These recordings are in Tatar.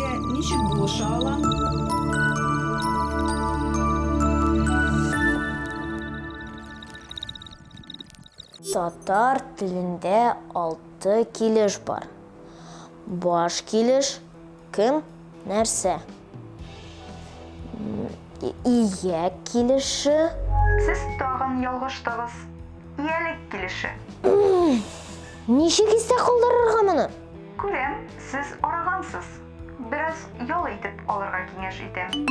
сезгә ничек булыша алам? Татар телендә алты килеш бар. Баш килеш, кем, нәрсә. Ияк килеше. Сез тагын ялгыштыгыз. Иялек килеше. Ничек истә калдырырга моны? Күрәм, сез арыгансыз. Бераз ял итеп алырга киңәш итәм.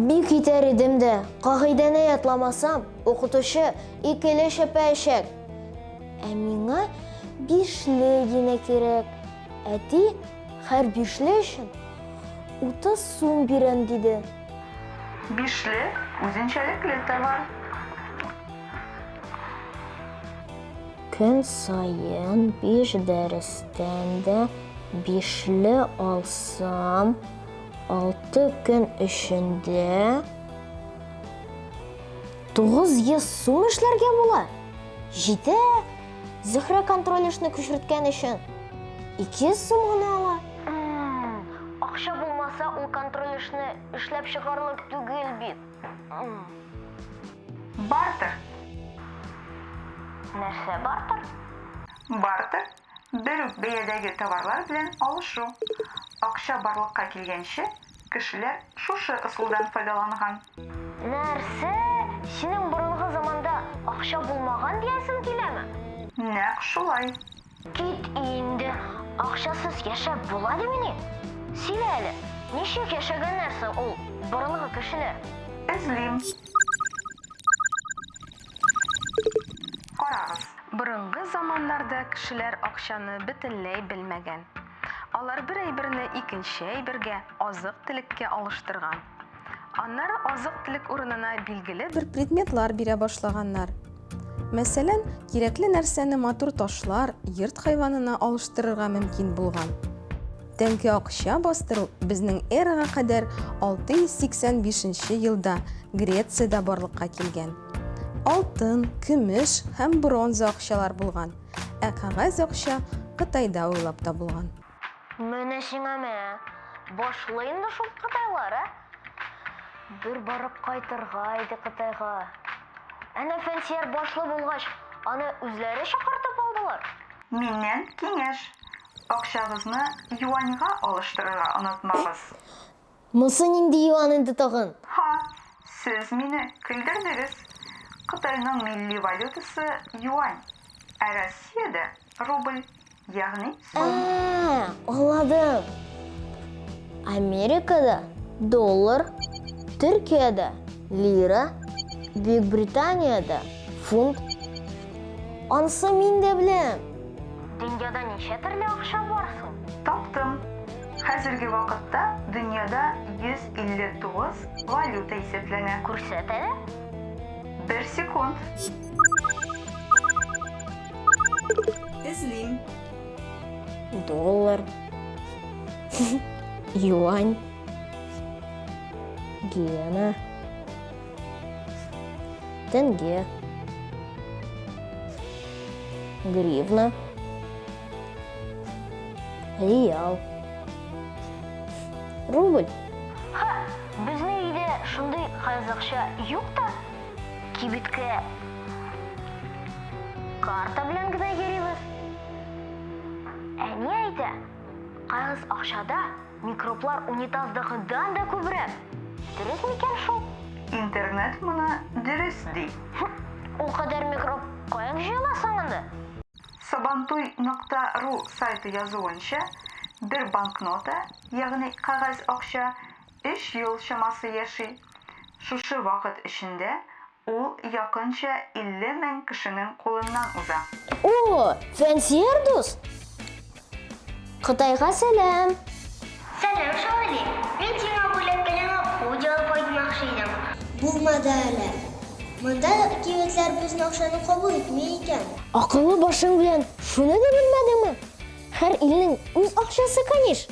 Бик итәр идем дә, кагыйдәне ятламасам, укытучы икеле чәпәячәк. Ә миңа бишле генә кирәк. Әти һәр бишле өчен 30 сум бирәм диде. Бишле, үзенчәлекле товар. Көн саен биш дәрестән дә бишле алсам, алты көн эчендә 900 сум эшләргә була. Җитә! Зөһрә контроль эшне күчерткән өчен 200 сум гына ала. Акча булмаса, ул контроль эшне эшләп чыгарлык түгел бит. Бартер. Нәрсә бартер? Бартер, бер үк бәядәге товарлар белән алышу. Акча барлыкка килгәнче, кешеләр шушы ысулдан файдаланган. Нәрсә? Синең борынгы заманда акча булмаган диясең киләме? Нәкъ шулай. Кит инде, акчасыз яшәп була димени? Сөйлә әле, ничек яшәгәннәр соң ул борынгы кешеләр? Эзлим. Карагыз. Борынгы заманнарда кешеләр акчаны бөтенләй белмәгән. Алар бер әйберне икенче әйбергә, азык-төлеккә алыштырган. Аннары азык-төлек урынына билгеле бер предметлар бирә башлаганнар. Мәсәлән, кирәкле нәрсәне матур ташлар, йорт хайванына алыштырырга мөмкин булган. Тәңкә акча бастыру безнең эрага кадәр 685 нче елда Грециядә барлыкка килгән. Алтын, көмеш һәм бронза акчалар булган, ә кәгазь акча Кытайда уйлап табылган. Менә сиңа мә! Башлы инде шул кытайлар, ә? Бер барып кайтырга иде Кытайга. Әнә Фәнсияр башлы булгач, аны үзләре чакыртып алдылар. Миннән киңәш, акчагызны юаньга алыштырырга онытмагыз. Монсы нинди юан инде тагын? Ха, сез мине көлдердегез. Кытайның милли валютасы юань, ә Россиядә рубль. Ягъни сум. Ә, аңладым. Америкада доллар, Төркиядә лира, Бөекбританиядә фунт. Ансы мин дә беләм. Дөньяда ничә төрле акча бар соң? Таптым. Хәзерге вакытта дөньяда 159 валюта исәпләнә. Күрсәт әле. Бер секунд. Эзлим. Доллар. Юань. Гена. Тенге. Гривна. Реал. Рубль. Ха, безнең өйдә шундый казакча юк та. Кибеткә карта белән генә йөрибез. Әни әйтә, кагыз акчада микроблар унитаздагыдан да күбрәк. Дөрес микән шул? Интернет моны дөрес ди. Ул кадәр микроб каян җыела соң инде? Сабантуй нокта ру сайты язуынча, бер банкнота, ягъни кәгазь акча, Өч ел чамасы яши. Шушы вакыт эчендә ул якынча 50 мең кешенең кулыннан уза. О, Фәнсияр дус! Кытайга сәлам! Сәлам, Шаули! Мин сиңа бүләккә яңа худи алып кайтмакчы идем. Булмады әле. Монда кибетләр безнең акчаны кабул итми икән. Акыллы башың белән шуны да белмәдеңме? Һәр илнең үз акчасы, каниш.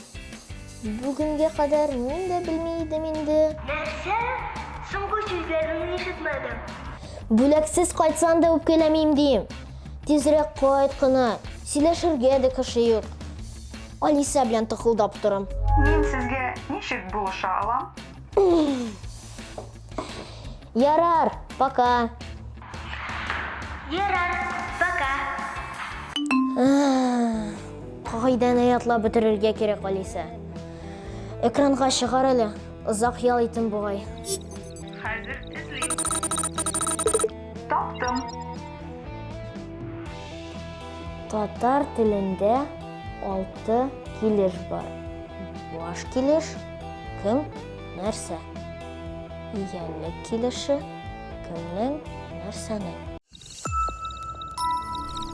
Бүгенгә кадәр мин дә белми идем инде. Нәрсә? Соңгы сүзләреңне ишетмәдем. Бүләксез кайтсаң да үпкәләмим, дим. Тизрәк кайт кына, сөйләшергә дә кеше юк. Алисә белән тыкылдап торам. Мин сезгә ничек булыша алам? Ярар, пока. Ярар, пока. Кагыйдәне ятлап бетерергә кирәк, Алисә. Экранга чыгар әле, озак ял итем бугай. Хәзер эзлим. Таптым. Татар телендә алты килеш бар. Баш килеш, кем, нәрсә. Иялек килеше, кемнең, нәрсәнең.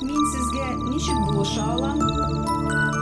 Мин сезгә ничек булыша алам?